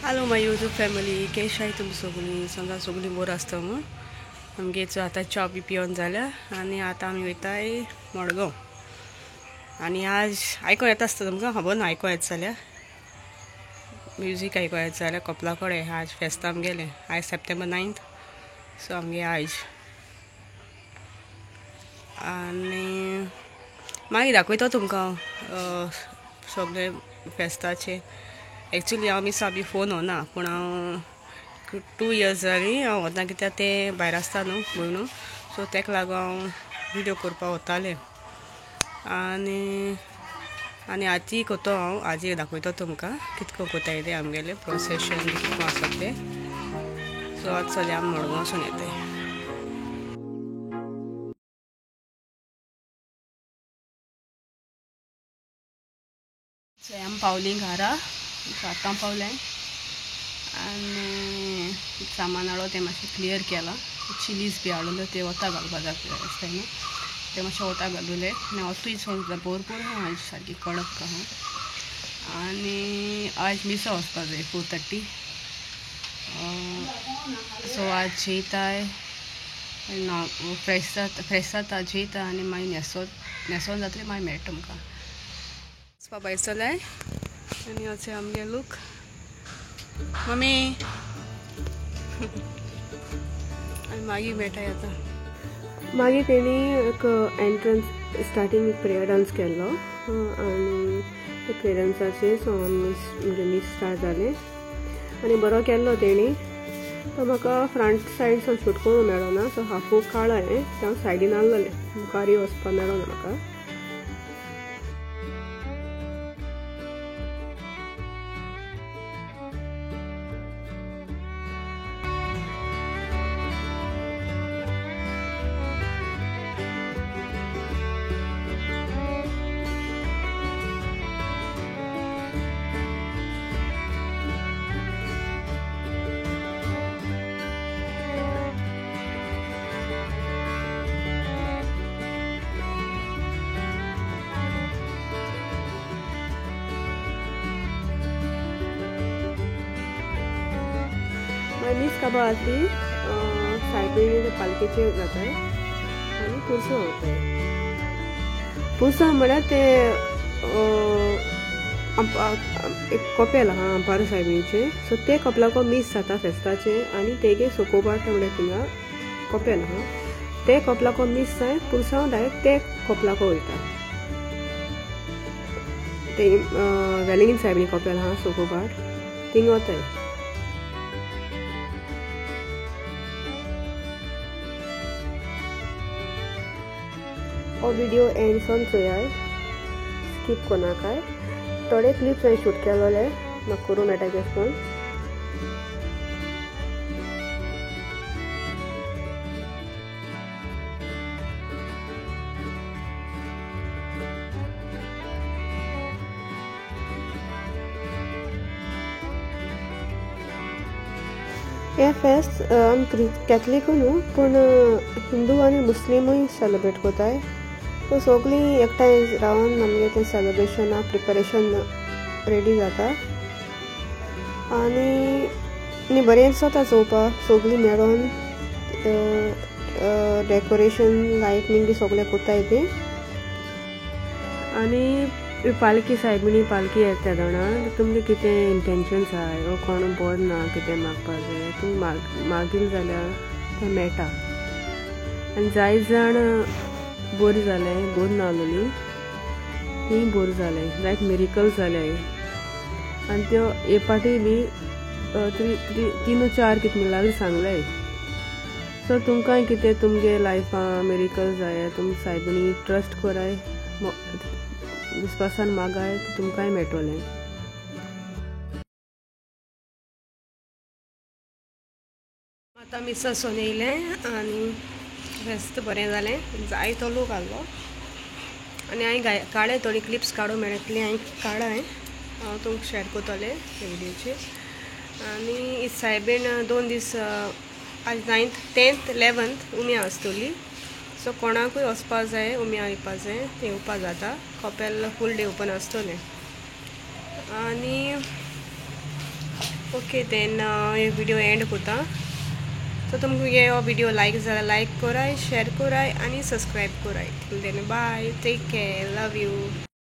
Hello my YouTube family, केशाय तुमी सगळीं? समजा सगळीं बरी आसता म्हूण. आमगेचो आतां च्या बी पिवन जाल्या आनी आतां आमी वयताय मडगांव. आनी आज आयको येता आसता तुमकां खबर ना, आयको येता जाल्यार म्युजीक आयको येता जाल्यार कपला कडेन आज फेस्तां आमगेलें. आयज सप्टेंबर 9, सो आमगे आयज. आनी मागीर दाखयता तुमकां सगळें फेस्ताचें. एक्चुली हांव मिसा बी फोन ना, पूण हांव 2 इयर्स जालीं हांव वता कित्याक तें भायर आसता न्हू भयणू, सो तेका लागून हांव विडियो करपाक वतालें. आनी आनी आजी करता हांव, आजी दाखयता तुमकां कितको कोताय तें आमगेलें प्रोसेशन कितको आसा तें. सो आज सगळें आमी मडगांवसून येताय. सो आमी पावलीं घरा, आतां पावलें आनी सामान हाडलो तें मातशें क्लियर केलां. चिलीज बी हाडलेल्यो ते वता घालपा जाय आसताय न्हू, ते मातशें वता घालुले. आनी वतूय भरपूर आहा आयज, सारकी कडक आहा. आनी आयज मिसा वचपा जाय 4:30. सो आज जेयताय ना, फ्रेश जाता, फ्रेश जाता जेयता आनी मागीर न्हेसोन जातली, मागीर मेळटा तुमकां. वचपा भायर सरलाय आनी अशें आमगे लूक. मम्मी आनी मागीर मेळटाय आतां. मागीर तेणी एक एंट्रन्स स्टार्टींग प्रेयर डांस केल्लो आनी प्रेयर डांसाचेर सो म्हणजे मीस स्टार्ट जालें आनी बरो केल्लो तेणी. तो म्हाका फ्रंट सायड शूट करूंक मेळो ना, सो हाफू काळ्ळें तें हांव सायडीन आहलोलें, मुखारय वचपाक मेळो ना म्हाका. मीस काबार आसली सायबिणी पालखेचेर जाताय आनी पुरसांव वताय. पुरसांव म्हळ्यार ते एक कपेल आहा आंपारो सायबिणीचें, सो ते कपलाको मीस जाता फेस्ताचें. आनी तेगे सोकोबाट म्हळ्यार थिंगा कपेल आहा, ते कपलाको मीस जाय पुरसांव डायरेक्ट ते कपलाको वयता. ते वेलिंगीन सायबिणी कपेल आहा सोकोबाट, थिंगा वताय. हो विडियो एंडसून चोयाय, स्कीप कोनाकाय. थोडे क्लिप्स हांवें शूट केलोले म्हाका करूं मेळटा केश करून. हें फेस्त आमी कॅथलीक न्हू, पूण हिंदू आनी मुस्लिमूय सेलिब्रेट कोताय. सो सगळीं एकठांय रावन आमगे तें सेलिब्रेशना प्रिपरेशन रेडी जाता आनी आनी बरें दिसता चोवपाक. सगळीं मेळोन डेकोरेशन लायटनींग बी सगळें कोताय तें. आनी पालखी सायबिणी पालखी येता जाणा, तुमगें कितें इंटेंशन्स आहाय वो कोण बरो ना कितें मागपा जाय, तुमी मागील जाल्यार तें मेळटा. आनी जाय जाण बोर जालें, बोर नालोली तीं बोर जालें, लायक मिरिकल जालें. आनी त्यो एक पाटी बी 3 4 कितें मिलाग्र सांगलें. सो तुमकां कितें तुमगे लायफा मिरिकल जाय, तुम सायबिणी ट्रस्ट कराय, विस्वासान मागाय, तुमकांय मेळटलें. आतां मिसासून येयलें आनी फेस्त बरें जालें, जायतो लोक आहलो. आनी हांवें काडले थोडी क्लिप्स काडूंक मेळटली, हांवें काडलां, हांव तुमकां शेअर करतलें विडियोचेर. आनी सायबीण 2 दीस, आज 9th 10th 11th उम्या आसतली. सो कोणाकूय वचपा जाय, उम्या येवपा जाय, तें येवपा जाता. कपेल फूल डे ओपन आसतलें. आनी okay, then hey video and कोता. सो तुमकां हे हो विडियो लायक जाल्यार लायक कराय, शेअर कराय आनी सबस्क्रायब कराय. Then bye, take care, love you.